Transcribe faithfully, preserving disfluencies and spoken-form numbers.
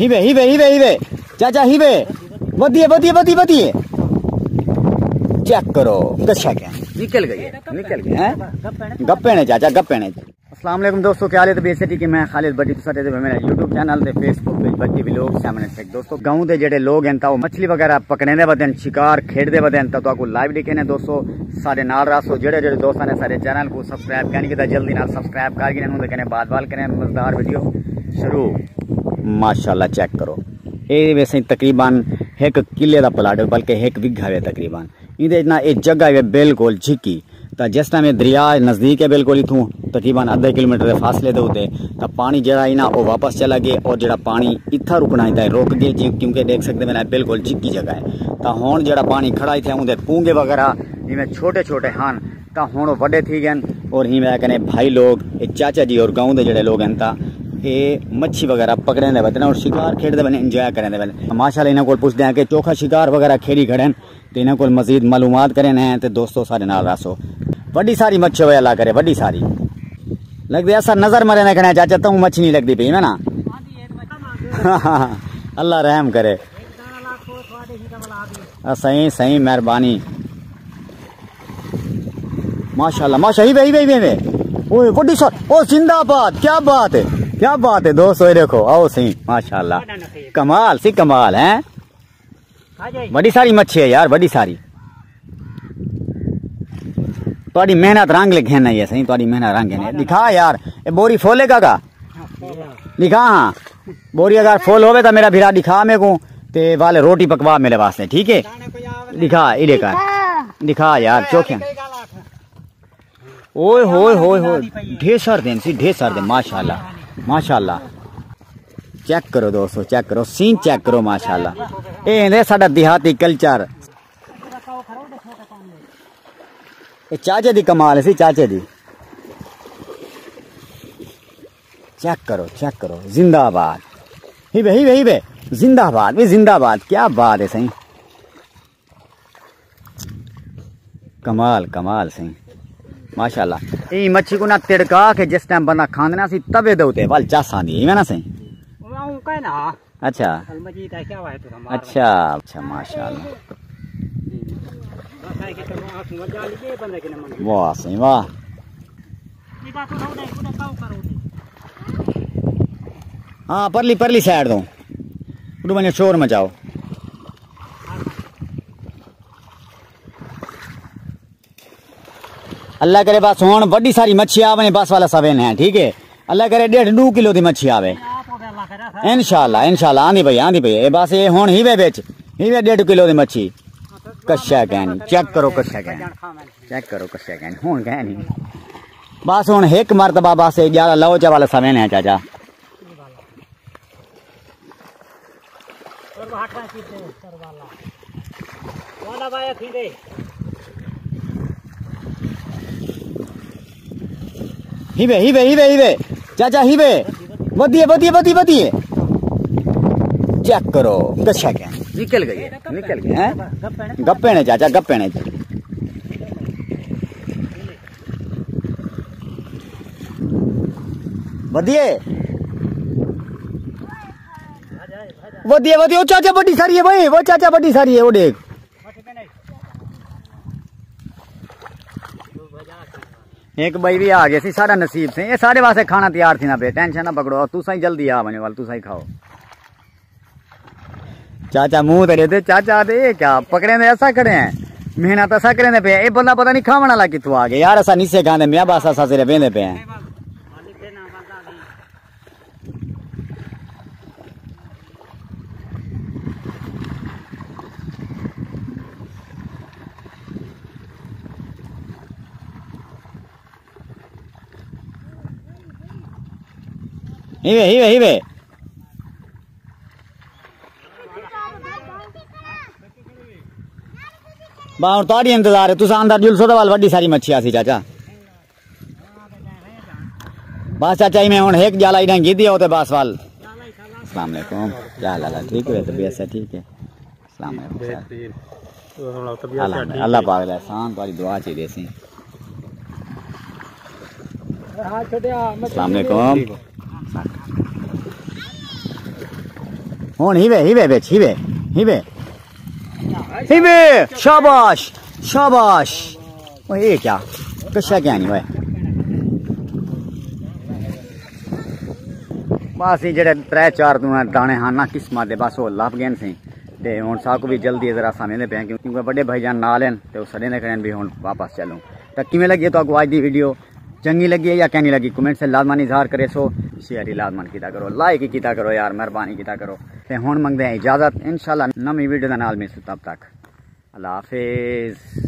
ہی وے، ہی وے، ہی وے، ہی وے۔ چاچا، ہی وے۔ ودیے، ودیے، ودیے، ودیے۔ چیک کرو، کشا کیا؟ نکل گئی ہے، نکل گئی ہے۔ گپے نے چاچا، گپے نے۔ السلام علیکم دوستو، کیا حال ہے؟ طبیعت سے ٹھیک ہے؟ میں خالد بٹی، تساں تے میرا یوٹیوب چینل تے فیس بک پیج بٹی ولاگ سیون ایٹ سکس۔ دوستو، گاؤں دے جڑے لوگ ہیں تا وہ مچھلی وغیرہ پکڑیندے ودن، شکار کھیڈدے ودن، تا تہاکوں لائیو ڈکھینے دوستو۔ سارے نال رہسو، جڑے جڑے دوستاں نے سارے چینل کو سبسکرائب کرنے کیتا، جلدی نال سبسکرائب کر گھنن، اوندے کنے بعد وال کنے مزیدار ویڈیو شروع۔ ماشاءاللہ، چیک کرو، اے ویسے تقریباً ہک کلے دا پلاٹ ہے، بلکہ ہک وگھا ہے تقریباً۔ ایندے نہ اے جگہ ہے بالکل جھکی، تا جس ٹائم اے دریا نزدیک ہے بالکل، اتھوں تقریباً ادھے کلومیٹر دے فاصلے دے اتے، تا پانی جڑا ہے نا، او واپس چلا گئے، اور جڑا پانی اتھا رکنا ہے تا رک گئے جی، کیونکہ دیکھ سکدے میں بالکل جھکی جگہ ہے۔ تا ہن جڑا پانی کھڑا اتھے اوندے پونگے وغیرہ جویں چھوٹے چھوٹے ہن، تا ہن او وڈے تھی گئے۔ اور ہی میں کنے بھائی لوگ، اے چاچا جی اور گاؤں دے جڑے لوگ ہیں تا اے مچھی وغیرہ پکڑیندے ودن اور شکار کھیڈدے ودن، انجوائے کریندے ودن۔ ماشاءاللہ انہاں کول پوچھدے ہیں کہ چوکھا شکار وغیرہ کھیڈی کھڑے ہیں، تے انہاں کول مزید معلومات کریندے ہیں۔ تے دوستو، سارے نال رہسو۔ وڈی ساری مچھی ہوئے، اللہ کرے وڈی ساری۔ لگدے ایسا نظر مرے نے کنے چاچا، توں مچھی نہیں لگدی پئی ہے نا؟ اللہ رحم کرے۔ آ، سائیں، سائیں، مہربانی۔ ماشاءاللہ، ماشاء، ہی وے، ہی وے، ہی وے، ہی وے۔ اوئے، وڈی سا-، او، زندہ باد، کیا بات ہے، کیا بات ہے دوستو، اے دیکھو، آؤ سائیں، ماشاءاللہ۔ کمال سی، کمال ہے۔ وڈی ساری مچھی ہے یار، وڈی ساری۔ تہاݙی محنت رنگ لکھن ہے سائیں، تہاݙی محنت رنگ ہے۔ دکھا یار، اے بوری فول ہے کا؟ دکھا ہاں۔ بوری اگر فول ہوے تاں میرا بھرا دکھا میکوں، تے والے روٹی پکوا میرے واسطے، ٹھیک ہے؟ دکھا، ایݙے کر۔ دکھا یار، چوکھیں۔ اوئے ہوئے ہوئے ہوئے، ڈھیر سر دین سی، ڈھیر سر دین، ماشاءاللہ، ماشاءاللہ۔ چیک کرو دوستو، چیک کرو، سین چیک کرو، ماشاءاللہ۔ اے ہے ساݙا دیہاتی کلچر۔ اے چاچے دی کمال سی، چاچے دی۔ چیک کرو، چیک کرو، زندہ باد۔ ہی بے، ہی بے، ہی بے، زندہ باد، وی زندہ باد، کیا بات ہے سائیں۔ کمال، کمال سائیں۔ ماشاءاللہ۔ ایں مچھی کوں نہ تڑکا کے جس ٹائم بندہ کھاندے نا سی توے دے اتے، ول چس آندی ہے، ایویں نا سائیں؟ اچھا۔ اچھا، اچھا، ماشاءاللہ۔ واہ سائیں، واہ۔ ہاں، پرلی، پرلی سائیڈ توں۔ اُݙو ونڄو، شور مچاؤ۔ اللہ کرے بس ہݨ وݙی ساری مچھی آ ونڄے، بس والا سویل ہے، ٹھیک ہے؟ اللہ کرے ݙیڈھ ݙو کلو دی مچھی آوے۔ انشاءاللہ، انشاءاللہ، آندی پئی، آندی پئی۔ اے بس اے ہݨ ہیوے وچ، ہیوے ݙیڈھ کلو دی مچھی۔ کشا کائنی، چیک کرو کشا کائنی۔ چیک کرو کشا کائنی، ہݨ کائنی۔ بس ہݨ ہک مرتبہ بس اے ڄالا لو چا والا سویل ہے چاچا۔ ہی وے، ہی وے، ہی وے، ہی وے۔ چاچا، ہی وے۔ ودیے، ودیے، ودیے، ودیے۔ چیک کرو، کشا کیا؟ نکل گئی ہے، نکل گئی ہے۔ گپے نے چاچا، گپے نے۔ ودیے۔ ودیے، ودیے۔ او چاچا، وݙی ساری ہے بھائی، او چاچا، وݙی ساری ہے، او ݙیکھ۔ ہک ٻئی وی آ ڳئی سی، ساݙا نصیب سئیں، اے ساݙے واسطے کھانا تیار تھیندا پئے، ٹینشن نہ پکڑو، تساں ہی جلدی آ ونڄو، ول تساں ہی کھاؤ۔ چاچا منہ تے ݙیہدے، چاچا تے اے کیا پکڑیندے، اساں کھڑے ہیں، محنت اساں کریندے پئے ہیں، اے بندہ پتہ نہیں کھاوݨ والا کتھوں آ ڳیا یار، اساں نسے کھاندے میاں، بس اساں صرف ویندے پئے ہیں۔ ہیوے، ہیوے، ہیوے۔ با ہݨ تہاݙی انتظار ہے، تساں اندر جلسو تاں ول وݙی ساری مچھی آسی چاچا۔ بس چاچا جی، میں ہݨ ہک ڄالا ایݙاں گھدی آؤ تے بس ول۔ السلام علیکم، کیا حال ہے؟ ٹھیک ہے، طبیعت سے ٹھیک ہے؟ السلام علیکم سر۔ بہترین۔ الحمد، اللہ پاک دا احسان، تہاݙی دعا چاہیدی سی۔ السلام علیکم۔ ہن ہیوے، ہیوے وچ، ہیوے، ہیوے، ہیوے۔ شاباش، شاباش۔ اوئے، اے کیا؟ کشا کیا نہیں ہوئے؟ بس، اے جڑے ترے چار دانے ہن نا قسمت دے، بس او لب گئے سیں۔ تے ہن ساکو بھی جلدی ہے، ذرا ساں ویندے پئے ہیں، کیوں-، کیونکہ وڈے بھائی جان نال ہیں، تے او سڈیندے کھڑے ہیں بھی ہن واپس چلوں۔ تاں کیویں لگی ہے تہاکوں اج دی ویڈیو؟ چنگی لگی ہے یا کینی لگی؟ کمنٹ سے لازمانی اظہار کرے سو، شیئر ہی لازمان کیتا کرو، لائک ہی کیتا کرو یار، مہربانی کیتا کرو۔ تے ہن منگدے ہیں اجازت، انشاءاللہ نویں ویڈیو دے نال ملسوں، تب تک اللہ حافظ۔